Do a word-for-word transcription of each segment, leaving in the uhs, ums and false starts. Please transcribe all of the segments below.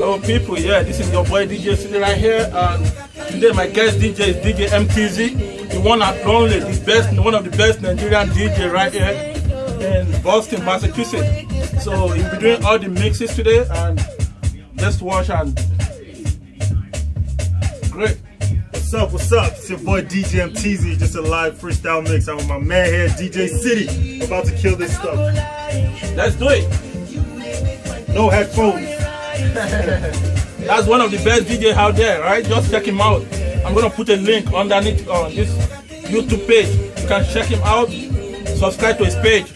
Hello, people. Yeah, this is your boy D J City right here. And today, my guest D J is D J M T Z, the one and only, the best, one of the best Nigerian D J right here in Boston, Massachusetts. So he'll be doing all the mixes today, and let's watch and great. What's up? What's up? It's your boy D J M T Z, just a live freestyle mix. I'm with my man here, D J City, about to kill this stuff. Let's do it. No headphones. That's one of the best D J out there, right? Just check him out. I'm gonna put a link underneath on this YouTube page. You can check him out. Subscribe to his page.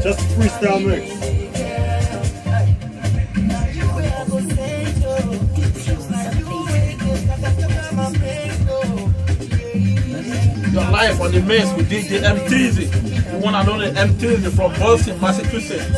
Just freestyle mix. You're live on the mix with D J M T Z, the one and only M T Z from Boston, Massachusetts.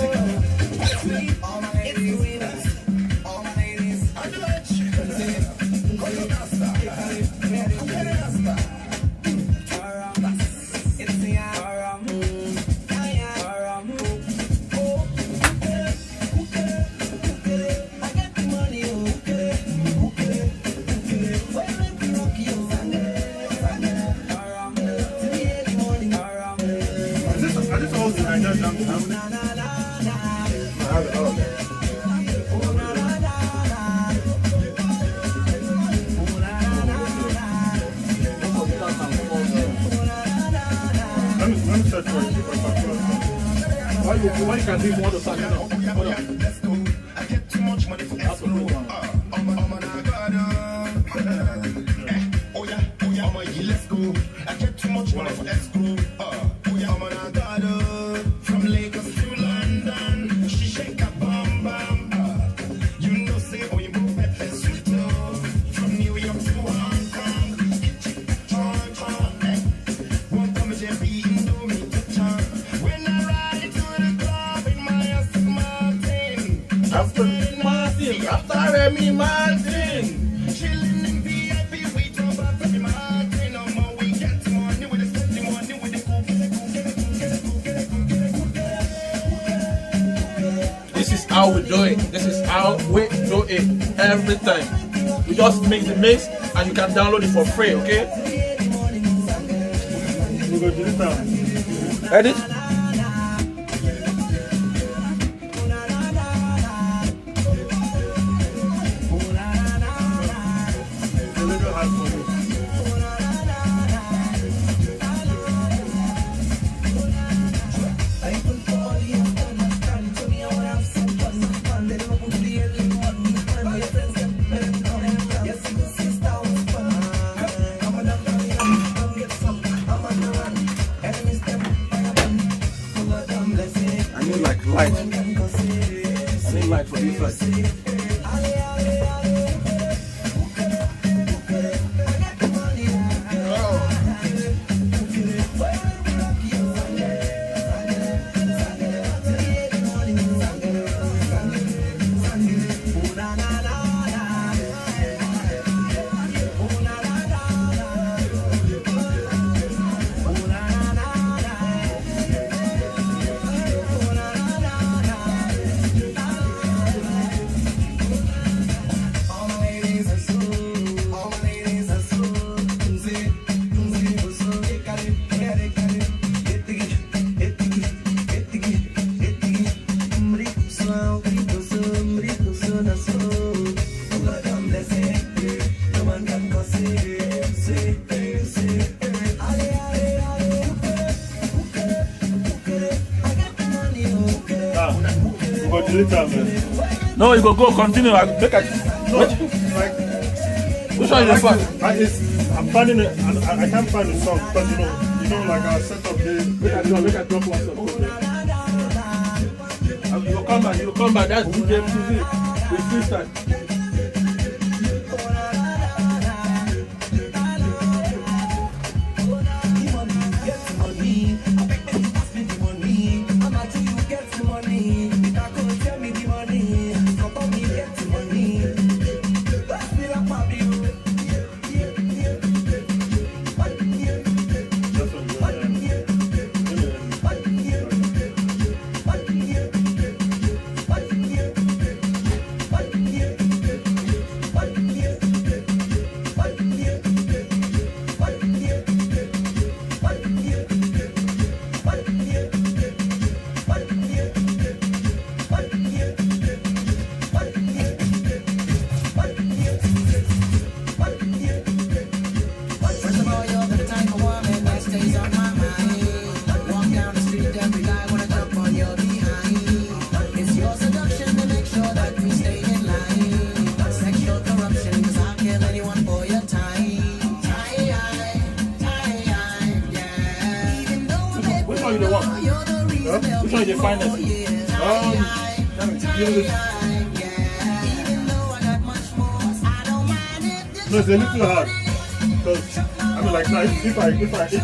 This is how we do it. This is how we do it every time. We just mix the mix and you can download it for free, okay? Edit. I need like light. I need light for this side. Ah, we go delete am, man. No, you go go continue. I make I. No, like, which one you dey find? I, it's, I'm finding it. I, I, I can't find the song because you know, you know, like our setup dey. Make I drop, make I drop one song. You go come back. You go come back. That's D J M T V. We freestyle. First of all, you're the type of woman that stays on my mind. Walk down the street every night, wanna jump on your behind. It's your seduction to make sure that we stay in line. Sexual corruption, 'cause I'll kill anyone for your time. Aye, aye, aye, aye, yeah. Even though I'm Which one you dey want? You're the reason. Huh? Which one you dey find? Um, let me give this. Even though I got much more, I don't mind it. No, it's a little hard. Because, I mean, like now, if, if I if I if, if,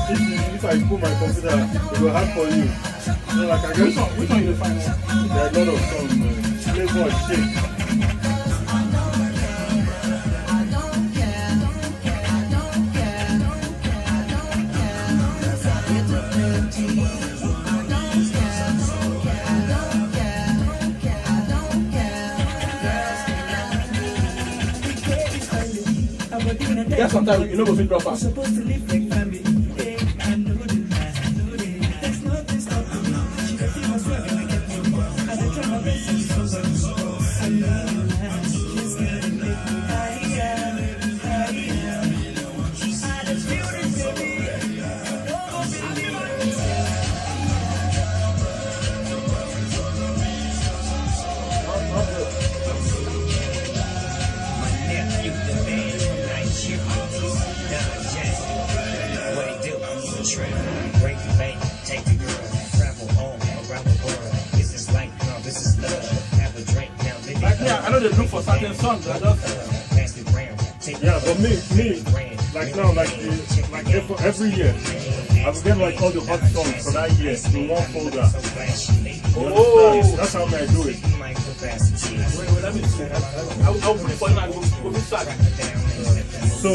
if, if I put my computer, it will hard for you. You know, like I guess which one, which one you find? There are a lot of songs, man. Play God shit. Yeah, sometimes you know go fit drop am. Supposed to live like family. Eh, I know the last, know the last. There's nothing stopping me. She dey feel my swag and I get no more. I dey try my best to be sober. I know the last. She's gonna make me higher, higher. I just feel the baby. Like me, I know they look for certain songs. I just Yeah, but me, me, like now, like the, like every, every year, I will get like all the hot songs for that year in one folder. You understand? That's how I do it. Wait, wait, let me see. I, I will put it for you now. Go, go, go, start. So,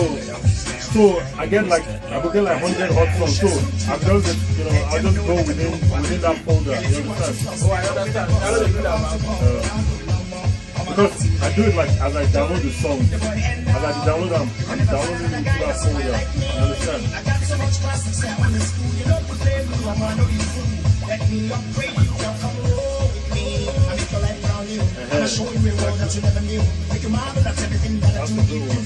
so I get like I will get like hundred hot songs. So I just, you know, I just go within within that folder. You understand? Oh, I understand. I don't do that, man. Uh, Because I do it like as I download the song. As I download them, I'm downloading it into that folder. You understand? Uh-huh. That's the good one.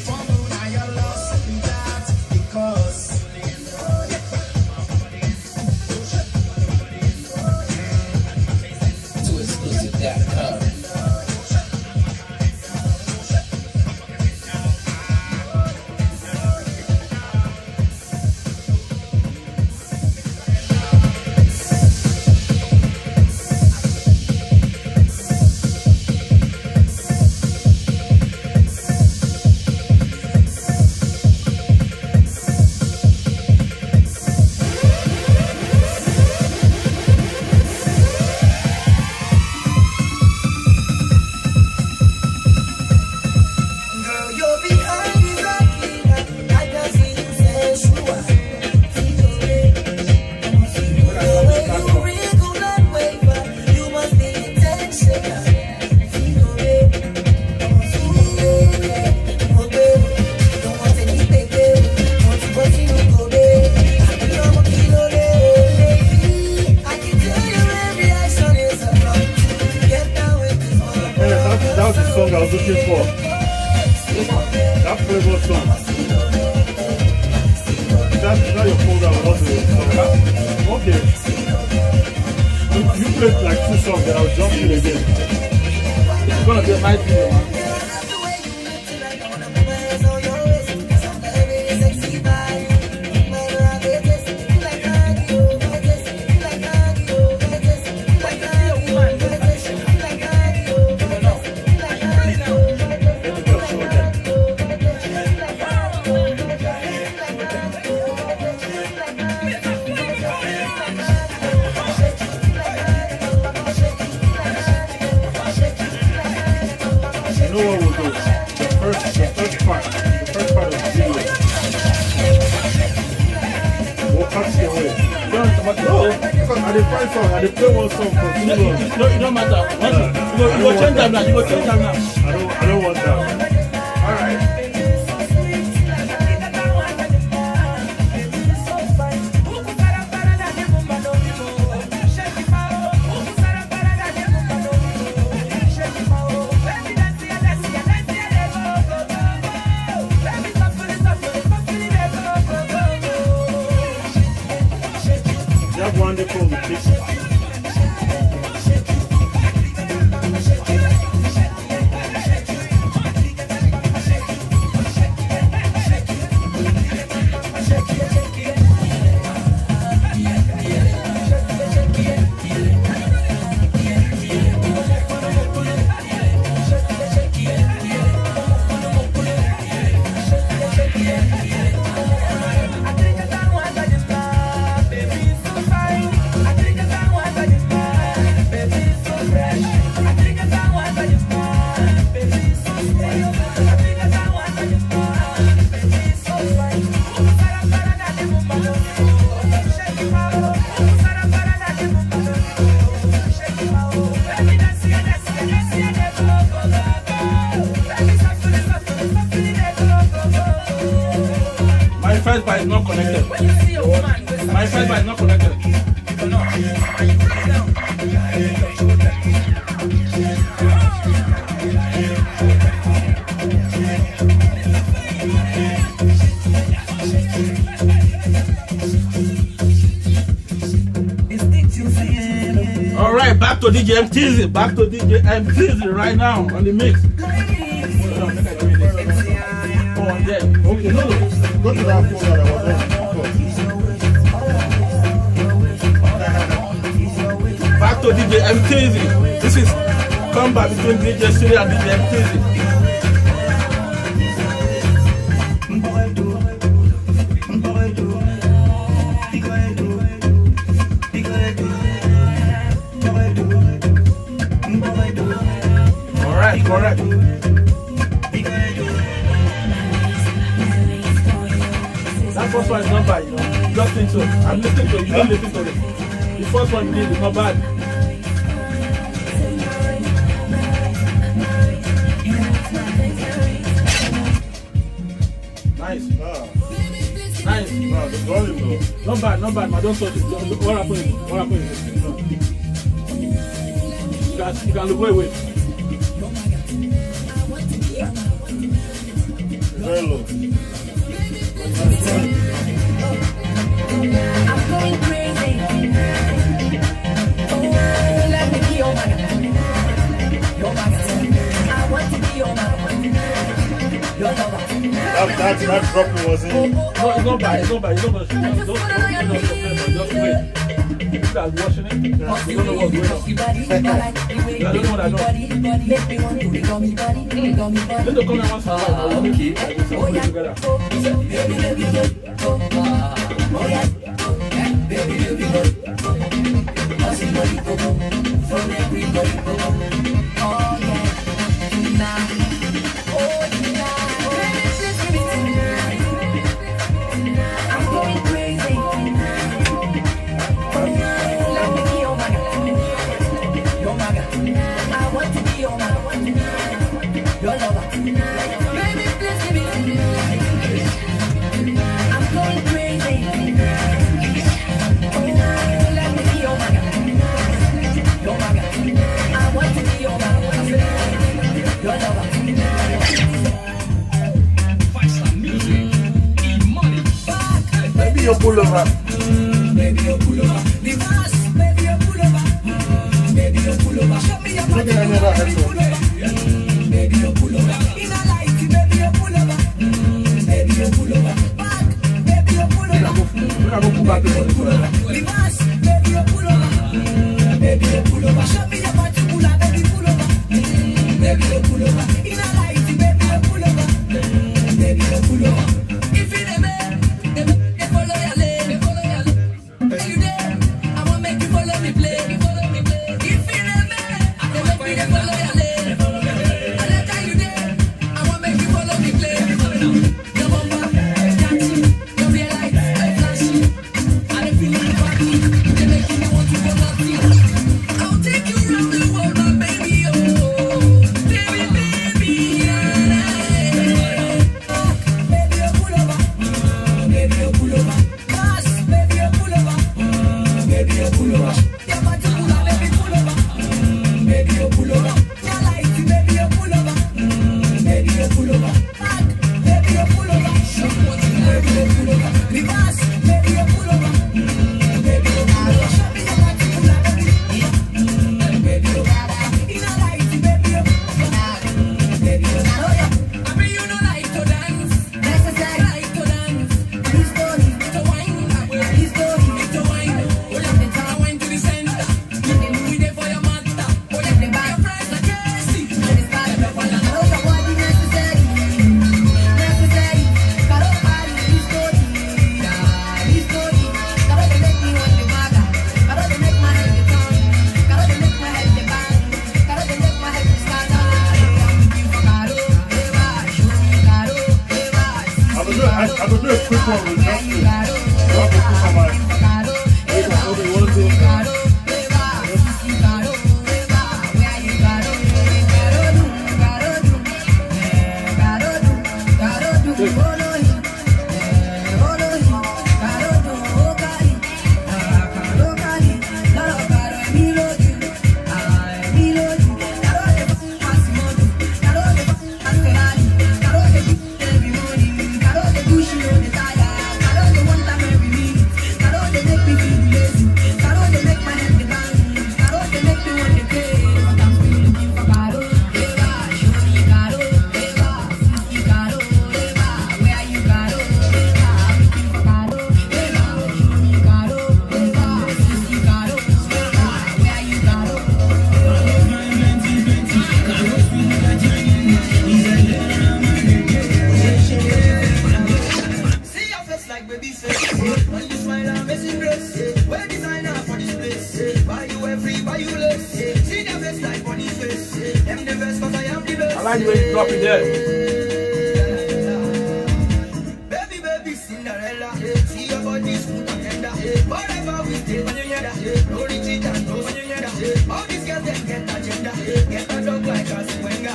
Before that flavor song. That, that your program was the song. Okay. You, you played like two songs, then I'll jump in again. It's gonna be a nice video, man. You know what we'll do? The first, the first part, the first part of the video. We'll cut it away. You don't have to, no, because I dey find song, I dey play one song for too long. No, it don't matter. Once you, you go, you go change them now. You go change them now. I don't, I don't want that. All right. That one they call the big spot. My first bar is not connected. My first bar is not connected. All right, back to D J M T Z. Back to D J M T Z right now on the mix. Hold on, make I do this. Oh, yeah. Okay, no, no. Go to that phone that I was on. Back to D J M T Z. This is combat between D J Siri and D J M T Z. All right, correct. That first one is not bad, you know. Just think so. I'm listening to it. You don't listen to it. The first one you did is not bad. Nice. Ah. Nice. Ah, the volume though. Not bad, not bad, man. Don't touch it. Don't, don't, what happened? What happened? You can, you can look away. Very low. I'm going crazy. Oh, let me be your man. Your man. I want to be your man. Your lover. That, that, that drop wasn't. No, it's not bad. It's not bad. It's not bad. Just, just, just, just wait. People are watching it. They don't know what's going on. They don't know what I know. Let the comment once in a while. We'll make it. We'll make it together. Pull over. Baby, you pull over. Reverse, baby, you pull over. Baby, you pull over. Show me your body, pull over, baby, pull over. Baby, you pull over. Inner light, baby, you pull over. Baby, you pull over. Back, baby, you pull over. Make I go, make I go pull back. Baby, you pull over. Reverse, baby, you pull over. Baby, you pull over. Show me your body, pull over, baby, pull over. Baby, you pull over. Inner light, baby, you pull over. Baby, you pull over. If you dey make, dey make, dey follow your lane, dey follow your lane. Where you dey? I wan make you follow me play, follow me play. If you dey make, dey make me dey follow your lane. I like how you dey. I wan make you follow me play. Your bumper, catchy. Your real lights, eye flashy. I dey feel like party. You dey make me want to go party. I'll take you round the world, my baby, oh. Baby, baby, yeah. Baby, you pull over. Baby, you pull over. Gas, baby, you pull over. Baby, you pull over. Your body pull up, baby, pull over. Baby, you pull over. Your light, baby, you pull over. Baby, you pull over. Back, baby, you pull over. Baby, you pull over. Reverse, baby, you pull over. Baby, you pull over. Show me your body, pull up, baby. Baby, you pull over. Inner light, baby, you pull over. Baby, you pull over. I mean, you know, like to dance. Necessary. Like to dance. This story. To wine. This story. To wine. Hold up the time. Wine to the center. We dey for your matter. Hold up the back. Your friends are crazy. This part of the fun. I know your body necessary. Necessary. Caro party. This story. Yeah, this story. Caro dey make me want the maga. Caro dey make my head dey turn. Caro dey make my head dey bang. Caro dey make my head dey scatter. I'm looking for Caro. Eva, show me Caro. I will do, I, I will do a quick one with just this. I want to put on my, okay, okay, one thing. See your face like baby face. When you smile, amazing grace. Wear designer for this place. Buy you every, buy you lace. See their face like Boniface. Them the best 'cause I am the best. I like the way you drop it there. Baby, baby, Cinderella. See your body smooth and tender. Forever we stay when you hear that. No retreat and no when you hear that. All these girls, them get agenda. Get a dog like a Swenga.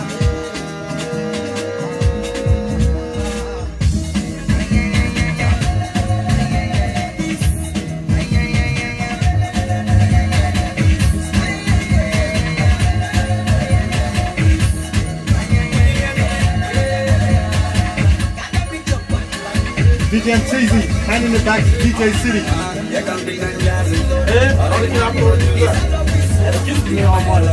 D J Cheesy, hand in the back to D J City. Eh? Original producer. Excuse me, how much?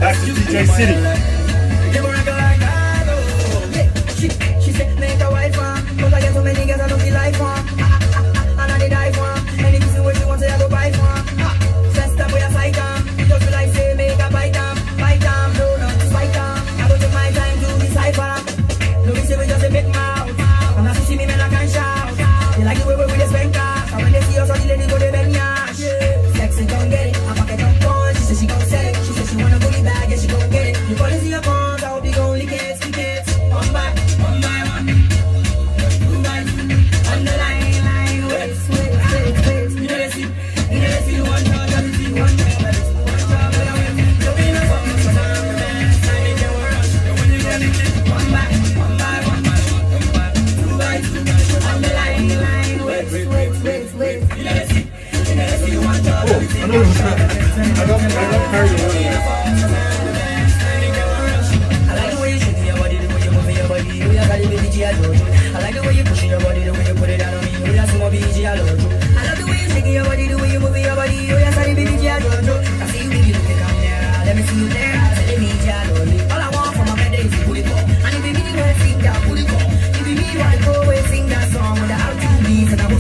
Back to D J City. She, she said, make a wife, uh, but I get so many girls, I don't feel like one. And I did die for. Any reason where she wants to go buy for. First time we are fight, um, just feel like say, make a bite, um, bite, um, no, not to fight, um. I go take my time to decipher. No, we say we just a big mouth. And as you see me, man, I can shout. They like the way we, we just spend cash. And when they see us, all the ladies go, they bend, yeah. Sexy, come get it. I pack it up on. She said she gon' sell it. She said she wanna go the bag. Yeah, she gon' get it. You police in your phones. I hope you gon' lick it, lick it. One by, one by one. Two by two. On the line, line. Wait, wait, wait, wait. You know they see. You know they see one shot, you see one shot. One shot, one shot. One by, one by one. Two by two. On the line, line. Wait, wait, wait, wait. Oh, I know. I don't, I don't carry the one. I like the way you shake your body, the way you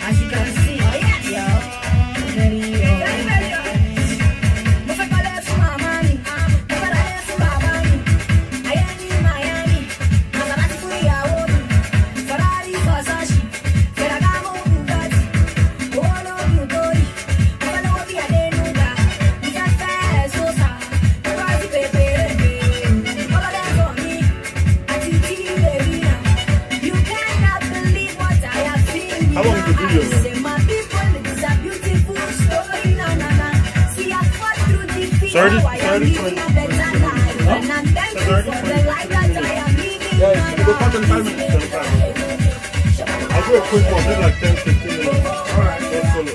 As you can see, yeah, very, very young. Mo fẹ́ kọ́lé fún màmá mi, mo fẹ́ ra ilé fún bàbá mi. Ayé ní Miami, Maserati fún ìyàwó mi. Ferrari, Versace, Ferragamo, Bugatti. Owó ló mú torí, mo fẹ́ lówó bí Adénúgà. Mo fẹ́ fẹ́ Sosa, Rosie Pepe, all of them for me. How long you do your hair? Thirty, thirty, twenty. Huh? Thirty, twenty. Yeah, you go cut in five minutes. I'll do a quick one, maybe like ten, fifteen minutes. All right, let's follow.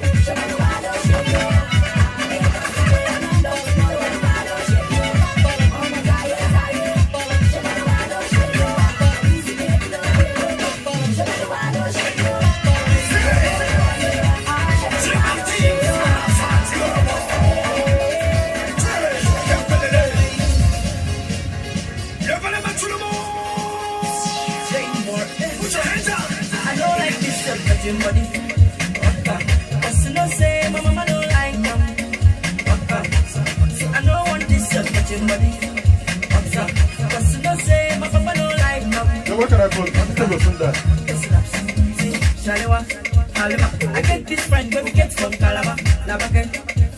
What can I call? Shalewa, Halima. I get this friend when we get from Calabar. Labake,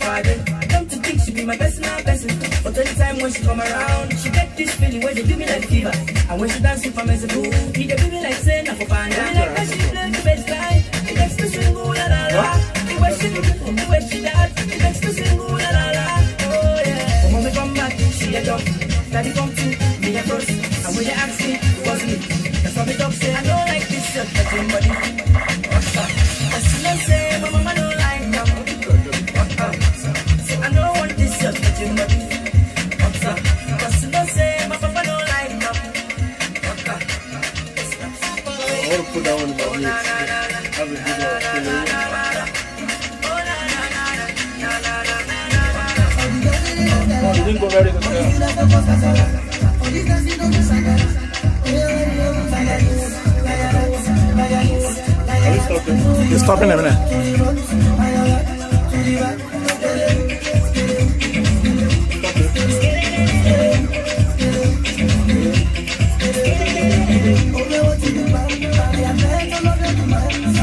Friday. Come to think she be my personal person. But anytime when she come around, she get this feeling where they do me like fever. And when she dance with my message, ooh, he dey do me like say na for panda. Be like that she play the bass line. It makes me sing ooh la la la. The way she do, the way she dance, it makes me sing ooh la la la. Oh yeah. When we come back, she a jump. Daddy come to me a first. And when they ask me, it was me. That's why me talk say I don't like this your touching body. What's up? As soon as say my mama don't like them. What's up? Say I don't want this your touching body. What's up? As soon as say my papa don't like them. What's up? I want to put that one in my mix. Have a good one. Oh, you didn't go very good. Are we stopping? You're stopping a minute.